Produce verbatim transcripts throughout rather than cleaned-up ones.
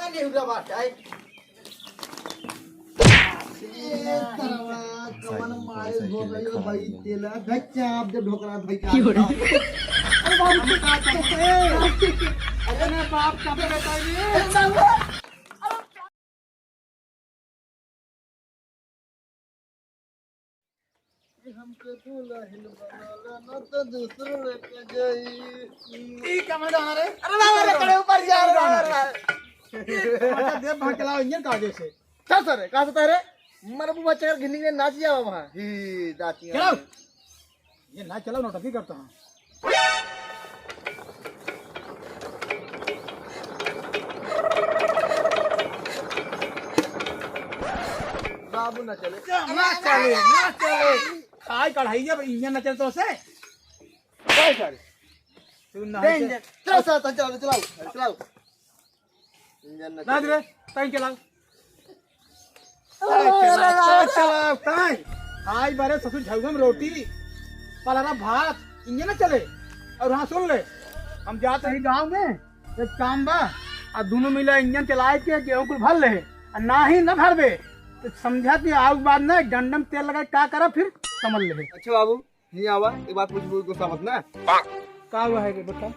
नहीं हुआ बात है। ए, तरवा, कवन मारे धो गई हो भाई, तेला धच्चा आप जब ढोकरा भाई का। अरे बाबू, अरे बाप, कब बेटा ये? हमके दुल्हन बनाला, ना तो दूसरे लेके जाई। ई कमरा रे। अरे बाबा रे, कड़े ऊपर जा रहा है। अच्छा, देख, वहाँ चलाओ इंजन का आगे से। चल सर, कहाँ से तारे? मर बुआ चकर घिन्नी में नाच जावा वहाँ। ही, दातिया। चलाओ। ये ना चलाओ, नौटंकी करता हूँ। बाबू ना चले। ना चले, ना चले। खाई कढ़ाई अब इंजन ना चले तो से। भाई सारे। तू ना दे चले। इंजन। चलाओ, चलाओ, चलाओ, चलाओ, चलाओ। इंजन ना ना चले। रे, ताई चलाओ। अरे, चला, चला, चला, ताई। आई बारे ससुर झउआ में रोटी, पलारा भात, इंजन ना चले। और हाँ, सुन ले, हम जात रही गाँव में, एक काम बा, आ दुनों मिला इंजन चलाए के गेहूं कुल भर ले, आ ना ही ना भरबे, तो समझा कि आउक बाद ना डंडम तेल लगाए का करा, फिर समझ ले। अच्छा बाबू, नहीं आवा, एक बात पूछबो, गुस्सा मत ना। का हुआ है रे, बता।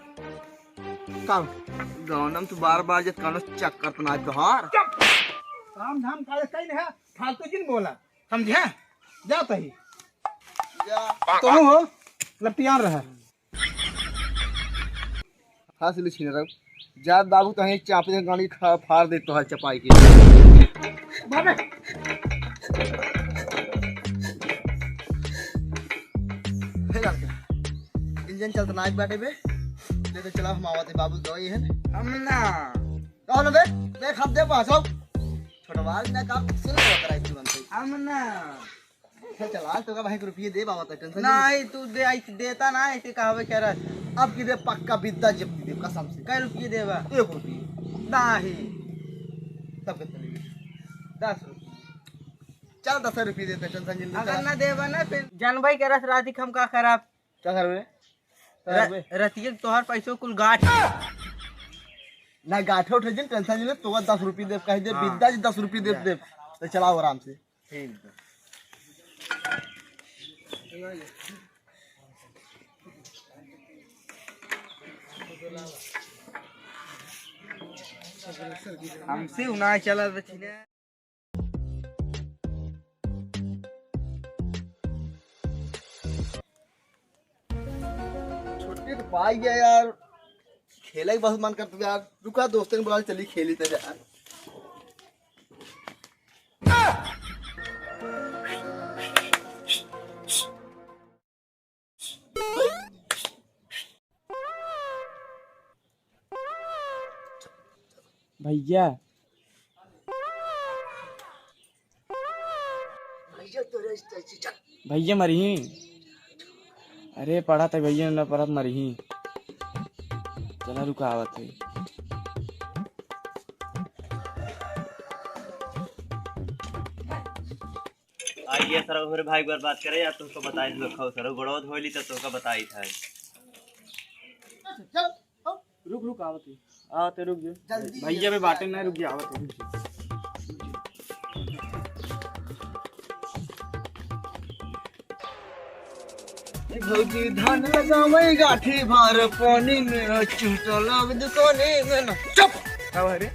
का? गाँव में तू बार बार जब कानो चक्कर तो ना तोहार। चुप! काम धाम काज कहीं नहीं है, फालतू जिन बोला, समझे? जा तही। जा। तो हो, लपटियान रहा। हंस ले छीन रहा। जा बाबू, तहीं चापे गाड़ी खा-, फाड़ दे तोहार चपाई के। बाबे। हे लड़का, इंजन चलत नाइक बाटे बे। ले तो चला, हम आवत है बाबू, गए हैं। हम ना। कहो ना बे, बे, खप दे पाछो। छोटवाल ना काम सुन ले, ओकरा इतनी बनते। हम ना। चल, चला, तोका भाई के रुपये दे बाबा, तो टेंशन नहीं। नहीं, तू दे, आई देता ना, ऐसे कहावे क्या रहा? अब की दे, पक्का बिद्दा जब की दे, कसम से। कै रुपये देबा? एक रुपये। नहीं। तब कितना लेबे? दस रुपये। चल, दस रुपये देते, टेंशन जिन अगर लेता। ना देबा ना, फिर जानबे करस रात ही हम का करब। क्या करबे? क्या र-, करबे? रतिया तोहर पैसो कुल गाठ। ना गाठे उठे जिन, टेंशन जिन, तोका दस रुपये देब, कह दे, हाँ। बिद्दा जी दस रुपये देब, जा। देब। तो चलाओ आराम से। ठीक बा। हमसे उना चला बचिना। छुट्टी तो पाई गया यार, खेले के बहुत मन करता यार। रुका, दोस्तन के बुला, चली खेली तो यार। भैया। भैया मरिही। अरे पढ़त है भैया, ना पढ़त मरिही। चला रुका आवत है। आइए सर, मेरे भाई एक बार बात करे यार, तुमको बताई दो खाओ सर, गोड़वा धोली तो तुमको बताई था। चल, रुक, रुक, आवत है। आवत है, रुक जा। जल्दी भैया, मैं बाटे ना, रुक जा, आवत है, रुक जा। भौजी धान लगावे गाठी भार पानी में, चूटा लग दुकाने में ना। चुप! का भा रे?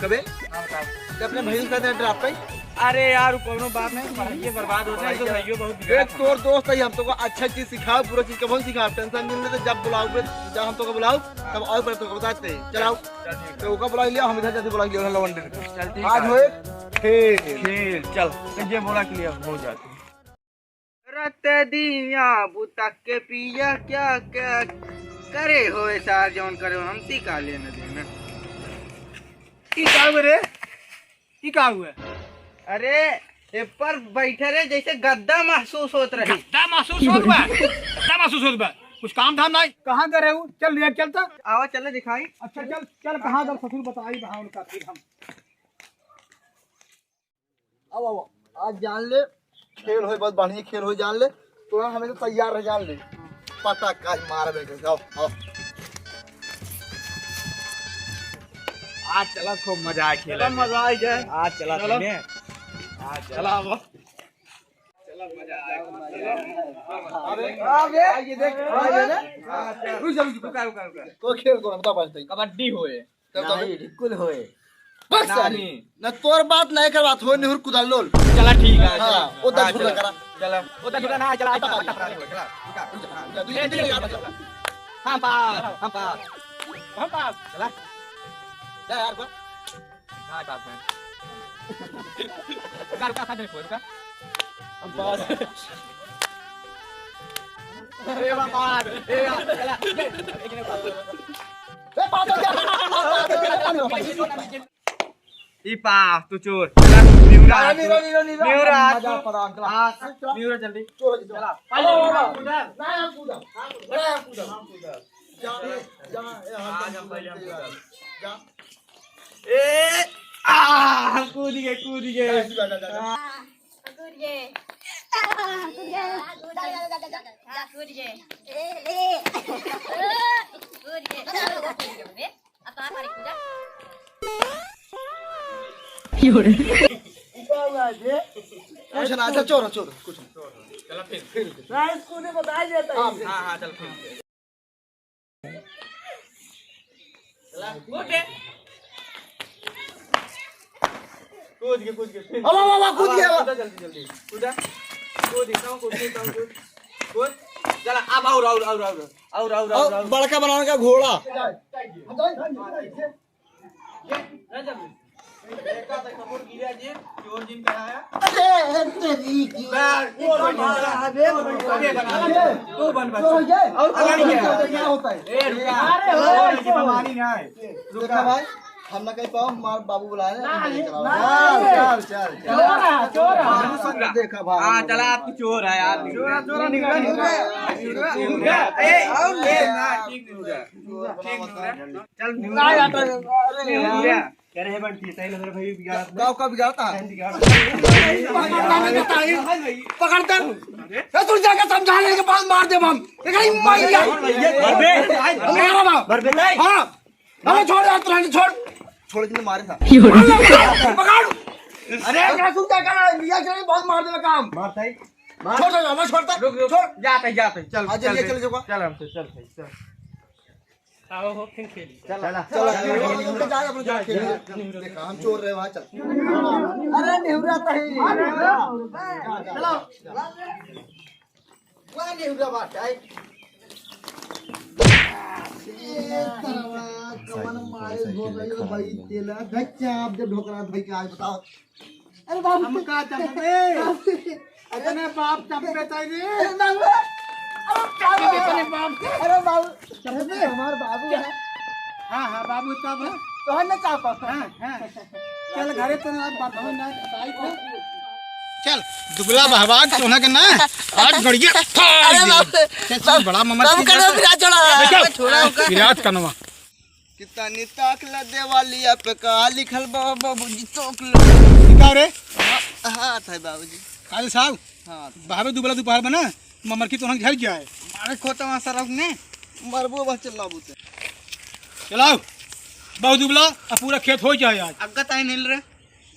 कबे? हाँ, बताओ। ते अपने भैया का दे ड्राप पे? अरे यार, कोनो बात नहीं, पढ़ाई बर्बाद होता है, तो भैया बहुत बिगड़ा देख, था। तोर दोस्त है, हम तोका अच्छा चीज सिखाओ, बुरा चीज कबहुँ सिखाओ, टेंशन नहीं लेते, जब बुलाओगे, जब हम तोका बुलाओ, तब और पर तोका बताते हैं। चलाओ। चल ठीक है। तो ओका बुला लिया, हम इधर जाते बुला लिया, लवंडर का। चल ठीक आज है। होए खेल। खेल, चल। तो ये बोला के लिए हो जाते हैं। रत दिया बुता के पिया क्या क्या करे हो ऐसा जौन करे हो, हमसे का लेना देना। ई का हुआ रे? ई का हुआ? अरे, ए पर बैठे रे जैसे गद्दा महसूस होत रही। गद्दा महसूस होत बा? गद्दा महसूस होत बा? कुछ काम धाम नहीं? कहाँ करे हूँ? चल ले, चल तो। आवा चले दिखाई। अच्छा चल, चल कहाँ जब ससुर बताई बहा उनका फिर हम। अब, अब, आज जान ले, खेल होए, बहुत बढ़िया खेल होए, जान ले। तोरा हमेशा तैयार रह, जान ले। पता का मार बे, आओ, आओ। आज चला, खूब मजा आए खेले में। मजा आ जाए। आज चला चलो। खेले। आज चला। चला, अब। चला, मजा आए। अबे, अबे, ये देख, ये देख। रुक जा, रुक जा। रुका, रुका, रुका। तो खेल को बता पाते। कबड्डी होए। तब, तब नहीं, बिल्कुल होए। बस नहीं। साली, न तोर बात नहीं कर बात हो, निहुर कुदाल लोल। चला, ठीक है, हाँ, चला। वो दस हाँ, रुपया चला। करा। चला। वो दस रुपया ना, चला, चला, चला, चला, चला। रुक जा, रुक जा, रुक जा, रुक जा, रुक जा, रुक जा। हम पास, हम पास। हम पास। चला। जा यार, बा। हाँ, पास है। रुका, रुका, साथ में रुका। हम पास। ए, बाबा, ए, चला, ए, एक मिनट। ए, पास हो गया। ई पा, तू चोर। चला, निहुरा, निहुरा, निहुरा, निहुरा। निहुरा, मजा तू। पड़ा, चला। हाँ, निहुरा जल्दी। चोर, चोर। चला। पहले हम कूदब। ना, हम कूदब। ना, हम कूदब। जा, जा, ए, हम आज हम पहले हम कूदब। जा। ए, आ, कूद गए, कूद गए। जा, जा, जा, जा। आ। कूद गए। कूद गए। कूद गए। ए, ले। कूद गए। अब कहाँ मारे कूदा? कुछ ना, अच्छा, चोर, चोर, कुछ ना। चला फिर। फिर। राइस को भी बताया जाता है। हाँ, हाँ, चल फिर। चला, उठ। कूद के, कूद के, फिर। अब, अब, अब, कूद अब, गया, अब। कूदा जल्दी, जल्दी। कूदा। कूद, इतना कूद, इतना कूद। कूद। चला, अब और, और, और, और। और, और, और, और, और। बड़का बनाने का घोड़ा। ये, ना जल्दी। देखा तो कपूर गिरा जी, चोर जिन पे आया। अरे, तेरी की। बस, वो बन गया। अबे, अबे बना। अबे। तू बन बस। चोर हो गए? और कौन अरे, गया? क्या होता है? ए, रुका। अरे, हो, हो, ऐसी हो। बीमारी ना है। रुका। देखा भाई, हम ना कहीं पाओ, हमारे बाबू बुलाए हैं, ना, हम लेकर आओ। ना, चल, चल, चल, चल। चोर है, चोर है। बाबू सुन रहा। देखा भाई। हाँ, चला, आप तो चोर है यार। चोर है, चोर है, निकल, निकल। निकल। ए, ए, ना, ठीक नहीं हो रहा। ठीक नहीं हो रहा। चल, नहीं हो रहा। अरे, नहीं हो रहा। कह रहे हैं बंटी, सही लग रहा भाई, बिगाड़। गाँव का बिगाड़ता है। बिगाड़। पकड़ता नहीं देता है। पकड़ता। अरे। ए, तू जाके समझा ले, के बाद मार दे हम। देखा, ये मार दिया। मर बे। मेरा बाबा। मर बे। हाँ। अरे छोड़ यार, तुरंत छोड़। छोड़, जिन्हें मारे था। पकड़। अरे क्या सुनता है, क्या लिया, चल, बहुत मार देगा काम। मारता है। मार। छोड़, छोड़, हमें छोड़ता। रुक, रुक। छोड़। जाते, जाते। चल, हाँ, चल, चलिए, चल। चले जाओ। चल, हमसे, चल, चल, चल। आओ हो, फिर खेली। चला। चला। चलो, अपने जाओ, अपने जाओ, खेल। देखा, हम चोर रहे वहाँ, चल। अरे, निहुरा तो है। चलो। वाह, निहुरा बात है। ए, तरवा, कमन मारे धो रही हो भाई, तेला। धच्चा, आप जब ढोकरा भाई के आज बताओ। अरे बाबू। हम का चंपे? अरे अपने बाप चंपे ताई रे। अरे बाबू। अरे क्या बाबू? अपने बाप। अरे बाबू। चंपे हमार बाबू है। हाँ, हाँ, बाबू तब है। तोहर ने का पापा? हाँ, हाँ। चल घरे तो ना बात हो ना बताई को। चल, दुबला बहवान तोहना के ना। आज गड़िया फाड़ अरे दे। बाबू। चल, चल, बड़ा ममर बाबू की कनो जाता। बिराज छोड़ा। बैठो। छोड़ा ओका। बिराज कनवा। कितनी ताकत देवालिया पे का लिखल बा बाबूजी, तोक ले। का रे? हाँ, हाँ, था बाबूजी। काल साहब, हाँ। बाहर दुबला दोपहर बना, ममर की तोहन घर जाए। मारे खोता वहाँ सरक ने, मरबो बस चलाबू ते। चलाओ, बहुत दुबला, अब पूरा खेत हो जाए आज। अग्गा ताई हिल रे।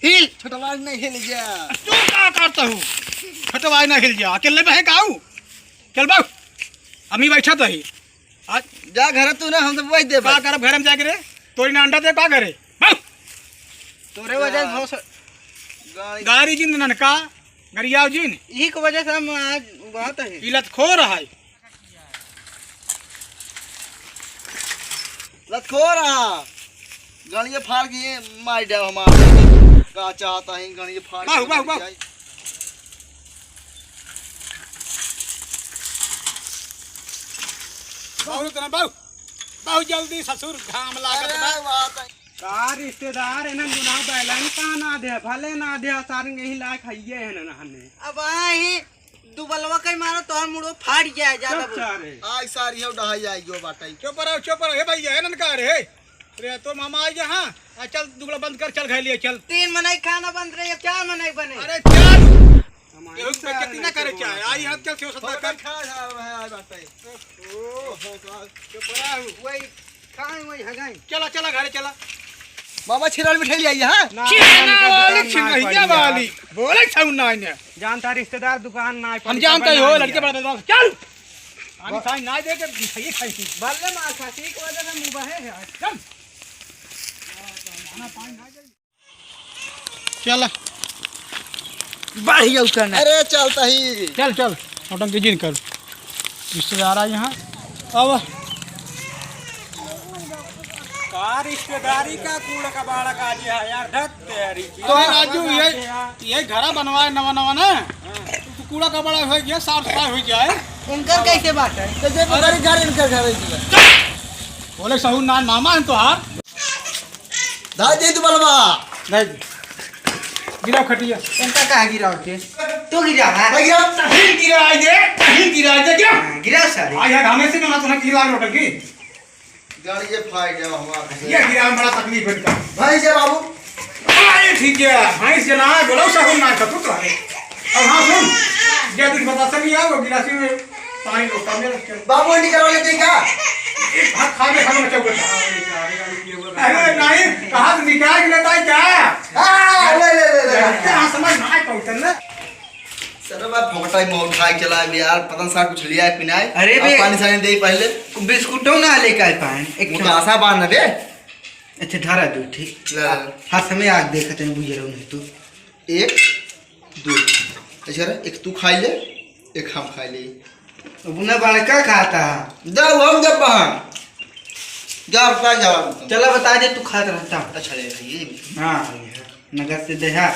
हिल, छोटवा नहीं हिल जा। तू का करता हूँ? छोटवा ना हिल जा, अकेले में है काऊ? चल बाऊ, हम ही बैठा तो ही। आज जा घर तू ना, हम तो वही दे का भाई। करब घर में जाके रे? तोरी ना अंडा दे का करे? बाऊ! तोरे वजह से बहुत सा-, गाड़ी गाड़ी जिन ननका, गरियाव जिन। यही की वजह से हम आज बात है। ई लतखोर है। लतखोर है। गणिये फाड़ के ये मार दे हमार। का चाहता है गणिये फाड़ के बाहु, बाहु, मार बाहु। जाए। बाहु, इतना बाहु। बहुत जल्दी ससुर घाम लागत अरे बा। बाप रे। का रिश्तेदार इन्हन गुनाह बैलन का ना दे, भले ना दे, सारंग यही लायक हइये है ना हने। अब आई दुबलवा कहीं मारो तोहर मुड़ो फाट जाए, ज्यादा चुप बोल। सारे। आई सारी हो डहाई आई जो बाटाई। चुप रहो, चुप रहो, हे भैया, इन्हन का रे, हे। अरे तो मामा आई जा, हाँ। आ चल दुबला बंद कर, चल खाई लिए, चल। तीन मनई खाना बंद रही, अब चार मनई बने। अरे चल। केहू के बेइज्जती ना करे चाहे। आई हाथ चल, केहू सदा कर। खा, खा, खा, खा, बात है। ओहो, का चुप रहा हूँ। वही खाए, वही हगाए। चला, चला, घरे चला। मामा छिलौन मिठाई ले आई, हाँ? ना, छिलौन वाली, दुकान ना छिलौन पड़ी यार। वाली। बोले छौ ना इन्हें। जानता रिश्तेदार दुकान ना हम पड़ी, जानता ही हो, लड़के बड़ा बदमाश। चल। पानी सानी ना दे के मिठाई खाई थी। बल्ले मार खाती, एक वजह से मुंह बहे है। चल। चल। बढ़िया उतर ना। अरे चलता ही। चल, चल, नौटंकी जिन कर। रिश्तेदार आए यहाँ। अब का रिश्तेदारी का कूड़ा कबाड़ा का जी है यार, धत तेरी की। तो राजू, ये, ये घरा बनवाए नवा नवा ना, तो कूड़ा कबाड़ा हो गया, साफ सफाई हो जाए। इनकर कैसे बात है? तो जे अरे! तुम्हारे घर, इनकर घर है जी। बोले सहू ना, मामा है तोहार। दाई दे तू बलवा। दाई दे। गिराओ खटिया। इनका कहाँ गिराओ के? तू गिरा, हाँ? भाई गिराओ। तहीं गिरा दे, तहीं गिरा दे, गिरा। हाँ, गिरा सारे। आ यार, हमें से ना तुम्हें गिरा नौटंकी। गाड़ी ये फाड़ गया हमारा। ये गिरा में बड़ा तकलीफ है इनका। भैंस है बाबू। अरे ठीक है, भैंस जना है, बोलो सहू ना खतू तो है। अब हाँ सुन, ये कुछ बतासा नहीं है, वो गिलासी में पानी लोटा में रख के। बाबू निकलवा लेते हैं क्या? एक भात खा के खाना बचा हुआ था। अरे नहीं, कहाँ से निकाल के लेता है क्या? हाँ, ले, ले, ले, ले। क्या समझ ना आए पहुँचन ना? सर, मैं फोकटा ही मोहन खाए चला है यार, पता नहीं सार कुछ लिया है कि नहीं। अरे अब बे, पानी सानी दे पहले। बिस्कुटो ना लेके आए पाए। एक वो तो ठो आशा बांध ना दे। अच्छा, धरा दो, ठीक। ले, ले। हाथ में आग देखते हैं, बुझे रहो नहीं तो। एक, दो। अच्छा रे, एक तू खाई ले, एक हम खाई ले। अब ना बड़का खाता है। दे, वो हम जब बहन। जा, रुपया जा। चला, बता दे, तू खात रहता। अच्छा, ले, ये भी। हाँ, ये है। नगद से दे, हाँ।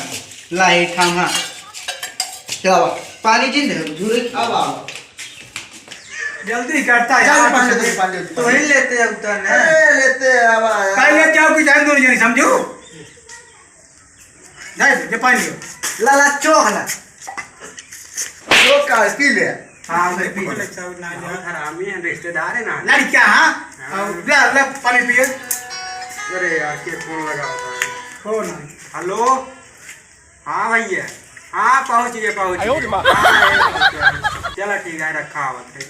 ला, ये खाम, हाँ। चला, बा। पानी जिन दे, झूरे। अब आओ। जल्दी करता है चल, यार, पानी दे, पानी दे। तो ही लेते हैं उतर ना। अरे, लेते हैं, अब आया। पहले क्या कुछ है, दोनों जने समझो। नहीं, ये पानी लो। ला, ला, चोख ला। चोख का, पी ले। हाँ, मैं पी ले। बोले, सब ना जाओ। बहुत हरामी है, रिश्तेदार है ना। लड़कियाँ, हाँ? हाँ। हाँ, ले, ले, पानी पिए। अरे यार, के फोन लगा होता है? फोन। हेलो? हाँ भैया, हाँ, पहुँच गए, पहुँच आयो गए। रे माँ। हाँ, हाँ, पहुँच गए। चला, ठीक है, रखा आवत है।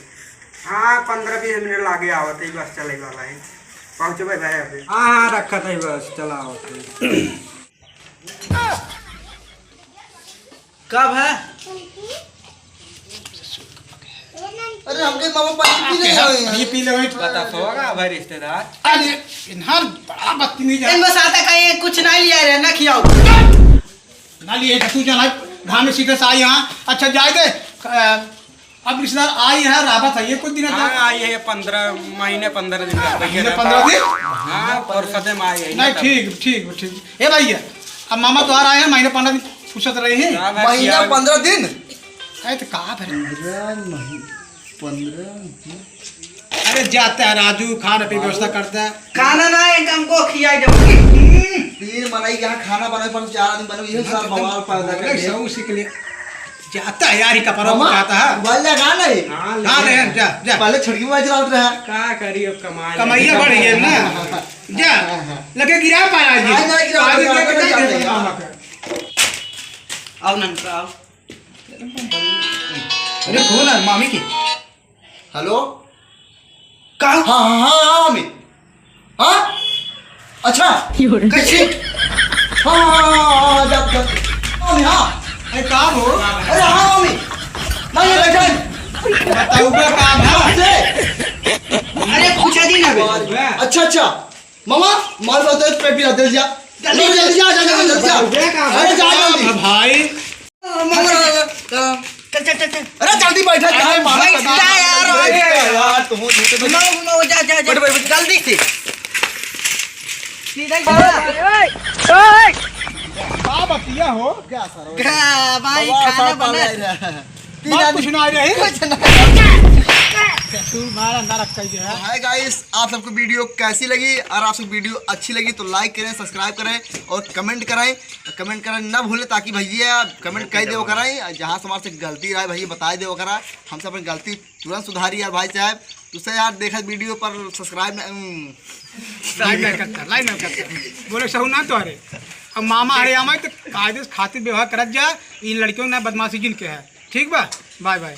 हाँ, पन्द्रह बीस मिनट लागे आवत है, बस चले वाला है। पहुँचबे भाई अभी। हाँ, हाँ, रखत है, बस चला आवत है। कब है? अरे, हमके मामा पानी पी ले आवे हैं। ये पी ले, वही बता, सोगा भाई रिश्तेदार। अरे, इन्हार बड़ा बदतमीज है। इन बस आता कहीं कुछ नहीं लिया रे, ना खियाओ। ना लिए, तू जाना, घाम में सीधे से आई यहाँ। अच्छा, जाए दे। अ, अब रिश्तेदार आई है, राबत है, ये कुछ दिन है हाँ, तो आई है, पन्द्रह महीने, पन्द्रह दिन का महीने, पन्द्रह दिन? हाँ, फुर्सत में आई है, नहीं, तब। ठीक, ठीक, ठीक। ए भैया, अब मामा तोहार आए हैं, महीने पन्द्रह दिन फुर्सत रही है। हाँ, भाई, महीना यार। पन्द्रह दिन? अरे, तो का भरे? पन्द्रह महीने, पन्द्रह दिन। अरे, जाता है राजू, खाना पीने की व्यवस्था करता है। खाना ना है, हमको खिया जब। तीन मनई के यहाँ खाना बनाए पर चार आदमी बने, ये सब बवाल पैदा कर दिया। सब सीख लिया। जाता है यार, ये कपड़ा मामा, उठाता है। मोबाइल लगा नहीं। हाँ, हाँ, ले। ले, जा, जा। पहले छड़की मोबाइल चलावत रहा। का करी अब, कमाई कमाइया बढ़ गई ना। जा, हाँ, हाँ। लगे गिरा पाया जी। हाँ, नहीं गिरा, आगे गिरा, गिरा, गिरा, गिरा, गिरा। गिरा। आओ ननका, आओ। अरे फोन है मामी के। हेलो। का? हाँ, हाँ, हाँ, हाँ, मामी। हाँ? अच्छा। कैसे? हाँ, हाँ, हाँ, हाँ, हाँ, जा, जा। हाँ, मामी, हाँ। अरे, का हो? अरे, हाँ, मामी। मामी, बैठा है। बताओ, का काम है? से? अरे, पूछा जी ना, बेटा। अच्छा, अच्छा। मामा, मार बात है, पेट पिला दे, जा। जल्दी, जल्दी, जा, जा, जा, जल्दी, जा। बताओ, का काम है? अरे, जा, जल्दी। भाई। मामा, चल, चल, चल, चल। अरे, जल्दी बैठा, अरे, यार, मामा, बैठ जा यार, अरे, बैठ। यार, तुम झूठे बैठ। मामा, मामा, जा, जा, जा। बैठ, बैठ, बैठ। जल्दी से। सीधा ही जा। का बतिया हो? क्या सर? का भाई, खाना बना। तीन बात आदमी कुछ ना आ रही। कुछ ना। तू मारा ना रख कर जो है। हाय गाइस, आप सबको वीडियो कैसी लगी? और आप सबको वीडियो अच्छी लगी तो लाइक करें, सब्सक्राइब करें और कमेंट करें। कमेंट करें ना भूलें, ताकि भैया कमेंट कर दे करें, जहाँ से हमारे से गलती रहे भैया बताए दे करा, हमसे अपनी गलती तुरंत सुधारी यार भाई साहब। तुझसे यार देखा वीडियो पर सब्सक्राइब न, उम। लाइक नहीं करता, लाइक नहीं करता। बोले सहू ना तो अरे। अब मामा हरे आवे तो कायदे से खातिर व्यवहार करत जा, इन लड़कियों ने बदमाशी जिन के है। ठीक बा, बाय बाय।